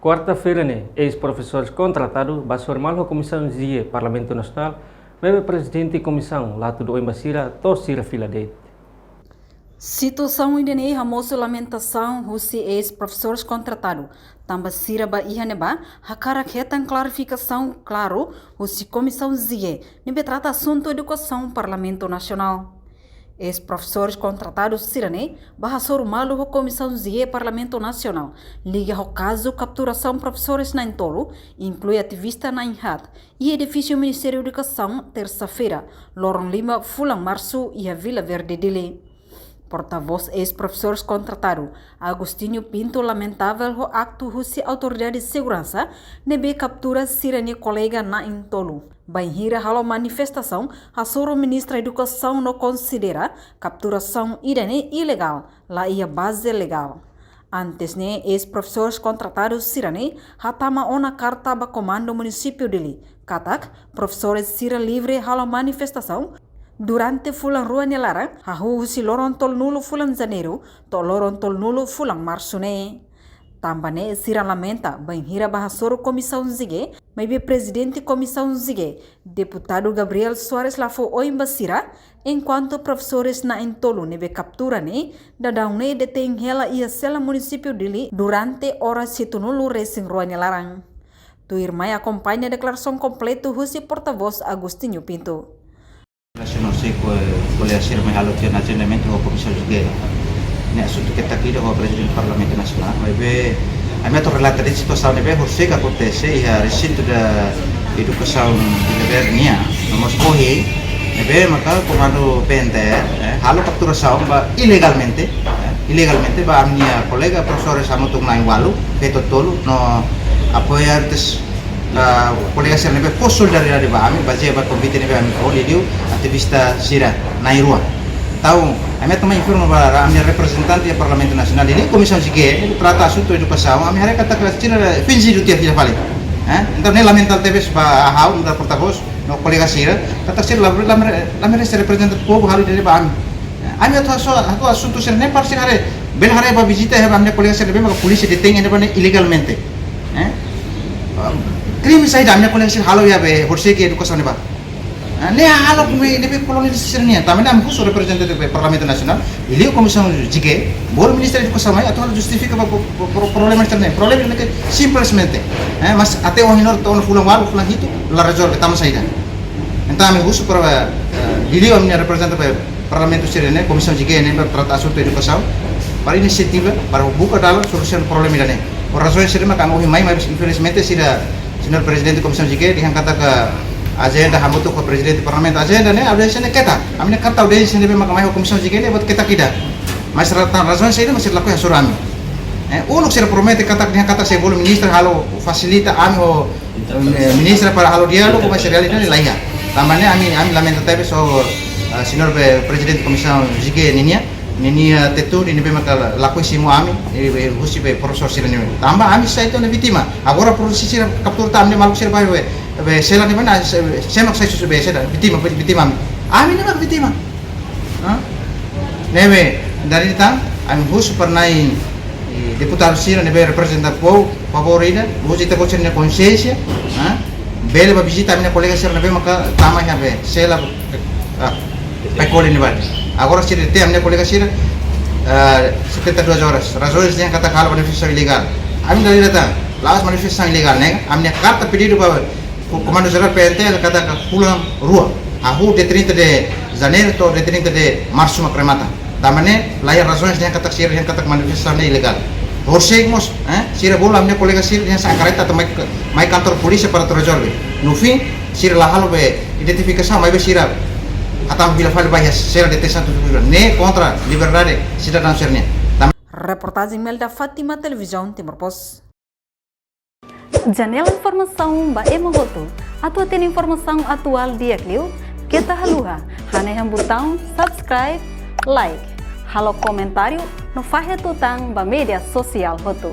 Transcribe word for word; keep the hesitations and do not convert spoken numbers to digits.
Kuarta-feira ne'e, eis-profesores kontratadu bá hasoru malu ho Komisaun G Parlamentu Nasionál, maibé Prezidente Komisaun la hatudu oin ba sira to'o sira fila de'it. Situasaun ida-ne'e hamosu lamentasaun husi eis-profesores kontratadu, tanba sira ba iha ne'ebá hakarak hetan klarifikasaun klaru husi Komisaun G ne'ebé trata asuntu edukasaun Parlamentu Nasionál. Eis-profesores kontratadu sira-ne'e bá hasoru malu ho Komisaun G Parlamentu Nasionál liga ho kazu kapturasaun profesores na'in-tolu, inklui ativista na'in-haat, iha edifísiu Ministériu Edukasaun, tersa-feira, loron lima fulan Marsu, iha Vila Verde, Dili. Portavós eis-profesores kontratadu, Agostinho Pinto, lamentavel ho aktu husi autoridade seguransa ne'ebé kaptura sira-nia kolega na'in-tolu. Bainhira halo manifestasaun, hasoru Ministra Edukasaun no konsidera kapturasaun ida-ne'e ilegál, la iha baze legál. Antes ne'e, eis-profesores kontratadu sira-ne'e hatama ona karta ba Komandu Munisípiu Dili, katak profesores sira livre halo manifestasaun durante fulan rua nia laran, hahú husi loron tolunulu fulan Janeiru to'o loron tolunulu fulan Marsu ne'e. Tanba ne'e sira lamenta bainhira bá hasoru Komisaun G, maibé Prezidente Komisaun G, Deputadu Gabriel Soares, la fó oin ba sira, enkuantu profesores na'in-tolu ne'ebé kaptura ne'e daudaun ne'e detein hela iha sela Munisípiu Dili durante oras hitunulu-resin-rua nia laran. Tuirmai akompaña deklarasaun kompletu husi portavós Agostinho Pinto. Relasaun ho kolega sira mai halo tiha ona ajendementu ho Komisaun G ne'e asuntu ketak ida ho Prezidente Parlamentu Nasionál. Maibé ami atu relata de'it situasaun ne'ebé horisehik akontese iha resintu da edukasaun Vila Verde nian. No mós ohin ne'ebé maka Komandu P N T R, eh, halo kapturasaun ba ilegalmente, eh, ilegalmente ba ami-nia kolega profesores hamutuk na'in-ualu, feto tolu, no apoiantes, ah, kolega sira ne'ebé fó solidariedade ba ami, bazeia ba konvite ne'ebé ami fó liuliu ativista sira na'in-rua. Entaun, ami atu mai informa ba ami-nia reprezentante iha Parlamentu Nasionál, iha Komisaun G ne'ebé trata asuntu edukasaun, ami haree katak sira finjidu tiha fila fali. Eh? Entaun, ne'e lamentavel tebes ba ha'u nu'udar portavós no kolega sira, katak sira la, la, la merese reprezenta povu halo ida-ne'e ba ami. Eh, ami atu hasoru, atu asuntu sira-ne'e para sira haree, bele haree ba vizita iha ami-nia kolega sira ne'ebé maka polísia detein iha ne'ebá ne'e ilegalmente. Eh? Krime saida ami-nia kolega sira halo iha be horisehik edukasaun ne'ebá. Ah, ne'e halo kumi ne'ebé kolonial sira-nian. Tanba ne'e ami husu reprezentante ba Parlamentu Nasionál, liuliu Komisaun G, bolu Ministra Edukasaun mai atu halo justifika ba pro-, pro-, pro-, problema sira-ne'e. Problema ne'e simplesmente, eh, mas até ohin loron to'o ona fulan ualu, fulan hitu, la rezolve tanba saida. Entaun ami husu para, eh, liuliu ami-nia reprezentante ba Parlamentu sira-ne'e, Komisaun G ne'ebé trata asuntu edukasaun, para inisiativa, para buka dalan solusaun problema ida-ne'e. Ho razaun sira maka ami ohin mai, mas infelizmente sira, Señór Prezidente Komisaun G dehan katak ajenda hamutuk ho Prezidente Parlamentu, ajenda ne'e, audiénsia ne'e ketak. Ami-nia karta audiénsia ne'ebé maka mai ho Komisaun G ne'e buat ketak ida. Mas ra-, tan razaun saida mak sira lakohi hasoru ami. Eh, uluk sira promete katak, dehan katak sei bolu ministra halo fasilita ami ho, eh, ministra para halo diálogu, mas realidade la iha. Tanba ne'e ami, ami lamenta tebes ho, eh, Señór be Prezidente Komisaun G ninia, ninia atitude ne'ebé maka la, lakohi simu ami, eh, be husi be profesór sira-ne'e. Tanba ami sai tiha ona vítima. Agora polísia sira kaptura tan ami-nia maluk sira ba be, be sela ne'ebá ne'e, se, se mak sai husi be sela, vítima, vítima ami. Ami ne'e mak vítima. Hah? Ne'ebé, dala ida tan, ami husu para nai, eh, deputadu sira ne'ebé reprezenta povu, favór ida, husu ita-boot sira-nia konsiénsia, hah? Bele ba vizita ami-nia kolega sira ne'ebé maka tama iha be sela, ah, Pekoli ne'ebá. Agora sira detein ami-nia kolega sira, ah, setenta e duas horas. Razaun dehan katak halo manifestasaun ilegál. Ami dala ida tan, la'ós manifestasaun ilegál, ne'e, ami-nia karta pedidu ba Ko-, Komandu Jerál P N T L katak fulan rua. Hahú dia trinta de Janeiro to'o dia trinta de Março mak remata. Tanba ne'e, la iha razaun dehan katak sira dehan katak manifestasaun ne'e ilegál. Horisehik mós, eh, sira bolu ami-nia kolega sira dehan sa'e karreta atu mai, mai kantor polísia para atu rezolve. No fim, sira la halo be identifikasaun, maibé sira hatama fila fali ba iha sela detensaun tujuh puluh sembilan. Ne'e kontra liberdade sidadaun sira-nian. Tanba Reportajen Melda Fátima, Televizaun Timor Post. Janela informasaun ba ema hotu. Atu hatene informasaun atuál di'ak liu, keta haluha hanehan butaun subscribe, like, halo komentáriu no fahe tutan ba média sosiál hotu.